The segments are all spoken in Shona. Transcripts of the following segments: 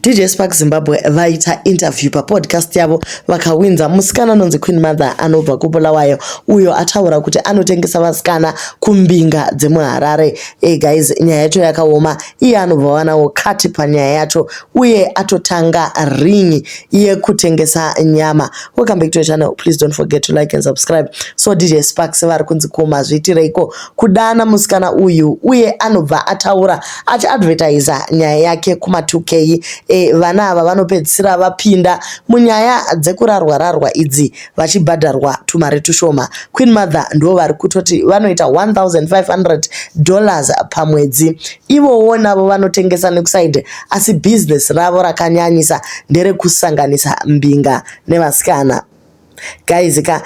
DJ Sparks Zimbabwe vaita interview papodcast yavo, vakawinza musikana anonzi Queen Mother anobva kuBulawayo, uyo ataura kuti anotengesa vasikana kumbinga dzemuHarare. Hey guys, nyaya yacho yakaoma. Iye anobva wanawo kati panyaya yacho uye atotanga ring yekutengesa nyama. Welcome back to your channel. Please don't forget to like and subscribe. So DJ Sparks vari kunzi koma zviitireiko kudana musikana uyu, uye anobva ataura achiadvertisa nyaya yake kuma2K. Vana ava vanopedzisira vapinda munyaya dzekurarwa rarwa idzi vachibhadharwa tumari tushoma. Queen Mother ndo vari kutoti vanoita $1500 pamwedzi. Ivowo navo vanotengesa nekuside, asi bhizinesi ravo rakanyanyisa nderekusanganisa mbinga nevasikana. Guys ka,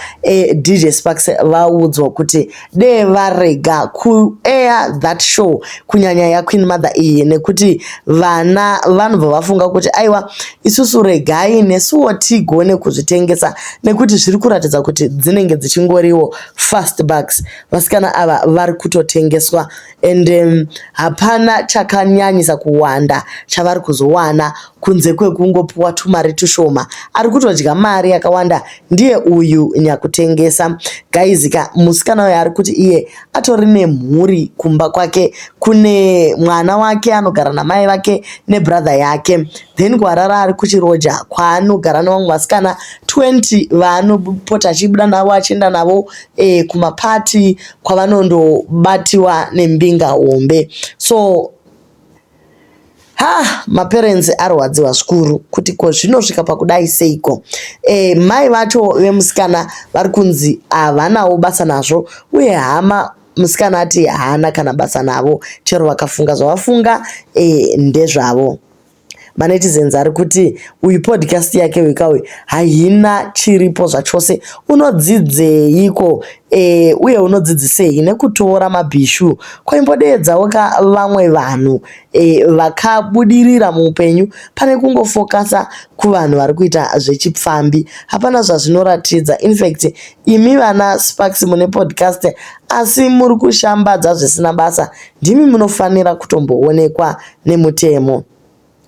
DJ Sparks vaudzwa kuti dee varega kuair that show, kunyanya yaQueen Mother iyi, nekuti vana vanobva vafunga kuti aiwa, isusu regai nesuwo tigone kuzvitengesa, nekuti zviri kuratidza kuti dzinenge dzichingoriwo fast bucks. Vasikana ava vari kutotengeswa and hapana chakanyanyisa kuwanda chavari kuzowana kunze kwekungopuwa tumari tushoma. Ari kutodya mari yakawanda ndiye uyu nyakutengesa. Guys ka, musikana uyu ari kuti iye atori nemhuri kumba kwake, kune mwana wake anogara namai vake nebrother yake. Then kuHarare ari kuchiroja kwaanogara nevamwe vasikana 20 vaanopota achibuda navo, achienda navo kumapati kwavanondobatiwa nembinga hombe. So ha, maparents arwadziwa zvikuru kuti ko zvinosvika pakudai seiko? Mai vacho vemusikana vari kunzi havanawo basa nazvo, uye hama musikana ati haana kana basa navo, chero vakafunga zvavafunga ndezvavo. Manetizens ari kuti uyu podcast yake wekauyu haina chiripo zvachose. Unodzidzeiko uye unodzidzisei nekutora mabhishu? Kwaimbodeedzawo ka vamwe vanhu vakabudirira muupenyu pane kungofokasa kuvanhu vari kuita zvechipfambi. Hapana zvazvinoratidza. Infact, imi vana Sparks mune podcast asi muri kushambadza zvisina basa, ndimi munofanira kutomboonekwa nemutemo.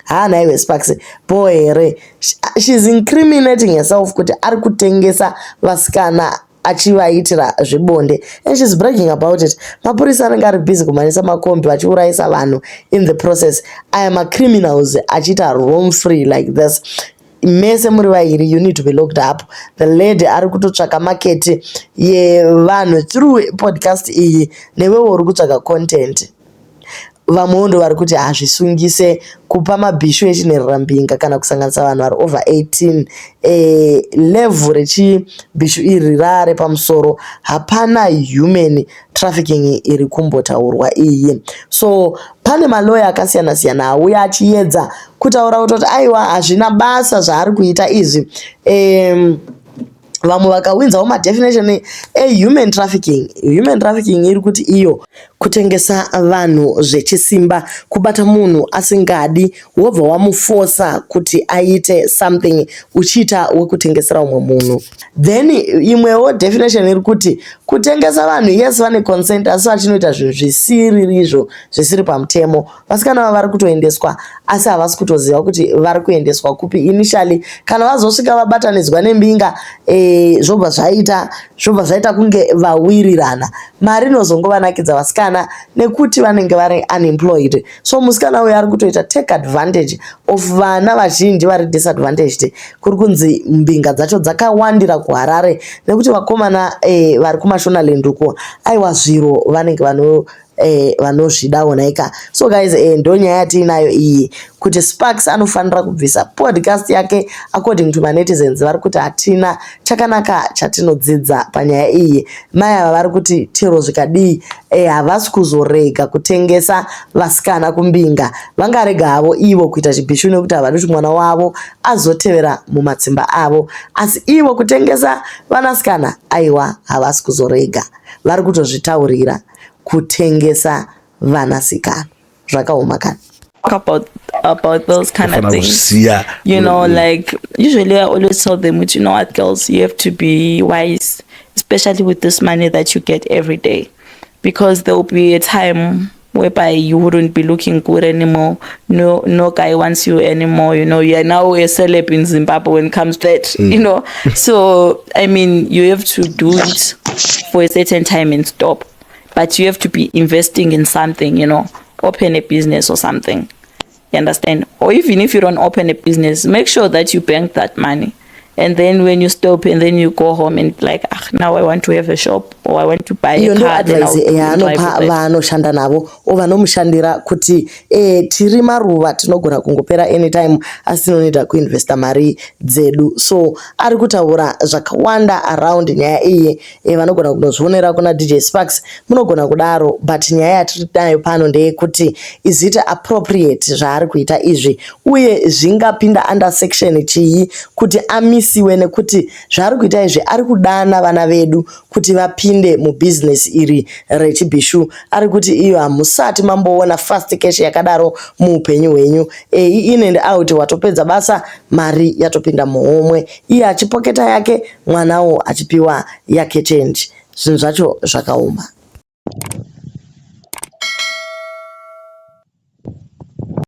Ha, naiwe Sparks bo here? She's incriminating herself kuti ari kutengesa vasikana achivaitira zvebonde, and she's bragging about it. Mapurisa anenge ari busy kumhanyisa makombi vachiurayisa vanhu in the process, aya macriminals achiita roam free like this. Mese muri vairi, you need to be locked up. The lady ari kutotsvaka market yevanhu through podcast iyi, newewo uri kutsvaga content. Vamwewo ndo vari kuti hazvisungise kupa mabhishu echinherera mbinga kana kusanganisa vanhu vari over 18. Level rechibhishu iri rare pamusoro, hapana human trafficking iri kumbotaurwa iyi. So pane maloya akasiyana siyana auya achiedza kutaura kutoti aiwa, hazvina basa zvaari kuita izvi. Vamwe vakawinzawo madefinition ehuman trafficking. Human trafficking iri kuti iyo kutengesa vanhu zvechisimba, kubata munhu asingadi wobva wamufosa kuti aite something uchiita wekutengesera umwe munhu. Then imwewo definition iri kuti kutengesa vanhu, yes, vane consent, asi vachinoita zvinhu zvisiririzvo, zvisiri pamutemo. Vasikana ava vari kutoendeswa asi havasi kutoziva kuti vari kuendeswa kupi initially. Kana vazosvika vabatanidzwa nembinga, zvobva zvaita kunge vawirirana. Mari inozongovanakidza vasikana nekuti vanenge vari unemployed. So musikana uyu ari kutoita take advantage of vana vazhinji vari disadvantaged. Kuri kunzi mbinga dzacho dzakawandira kuHarare nekuti vakomana vari kuMashonaland uko, aiwa, zviro vanenge vanozvidawo naika. So guys, ndo nyaya yatiinayo iyi, kuti Sparks anofanira kubvisa podcast yake. According to manetizens, vari kuti hatina chakanaka chatinodzidza panyaya iyi. Mai ava vari kuti chero zvikadii, havasi kuzorega kutengesa vasikana kumbinga. Vangarega havo ivo kuita chibhishu nekuti havadi kuti mwana wavo azotevera mumatsimba avo, asi ivo kutengesa vanasikana, aiwa, havasi kuzorega. Vari kutozvitaurira kutengesa vanasikana. Zvakaoma kani. About those kind of Kufanira things. kusiya. Like usually I always tell them, you know what, girls, you have to be wise, especially with this money that you get every day, because there will be a time Whereby you wouldn't be looking good anymore. No guy wants you anymore. You are now a celeb in Zimbabwe when it comes to that. So I mean, you have to do it for a certain time and stop. But you have to be investing in something, open a business or something. You understand? Or even if you don't open a business, make sure that you bank that money. And then when you stop and then you go home and like, "Ah, now I want to have a shop or I want to buy Iyo a ndo car," then advice I'll yaanopa drive with it. vaanoshanda navo o vanomushandira kuti tiri maruva, tinogona kungopera anytime, asi tinonoita kuinvesta mari dzedu. So ari kutaura zvakawanda around nyaya iyi. Vanogona kundozvionera kuna DJ Sparks, munogona kudaro, but nyaya yatiri nayo pano ndeyekuti, is it appropriate zvaari kuita izvi, uye zvingapinda under section chii kuti amisiwe, nekuti zvaari kuita izvi ari kudana vana vedu kuti vapinde mubhizinesi iri rechibhishu. Ari kuti iyo hamusati mamboona fast cash yakadaro muupenyu hwenyu. In and out, watopedza basa, mari yatopinda muhomwe, iye achipoketa yake, mwanawo achipiwa yake change. Zvinhu zvacho zvakaoma.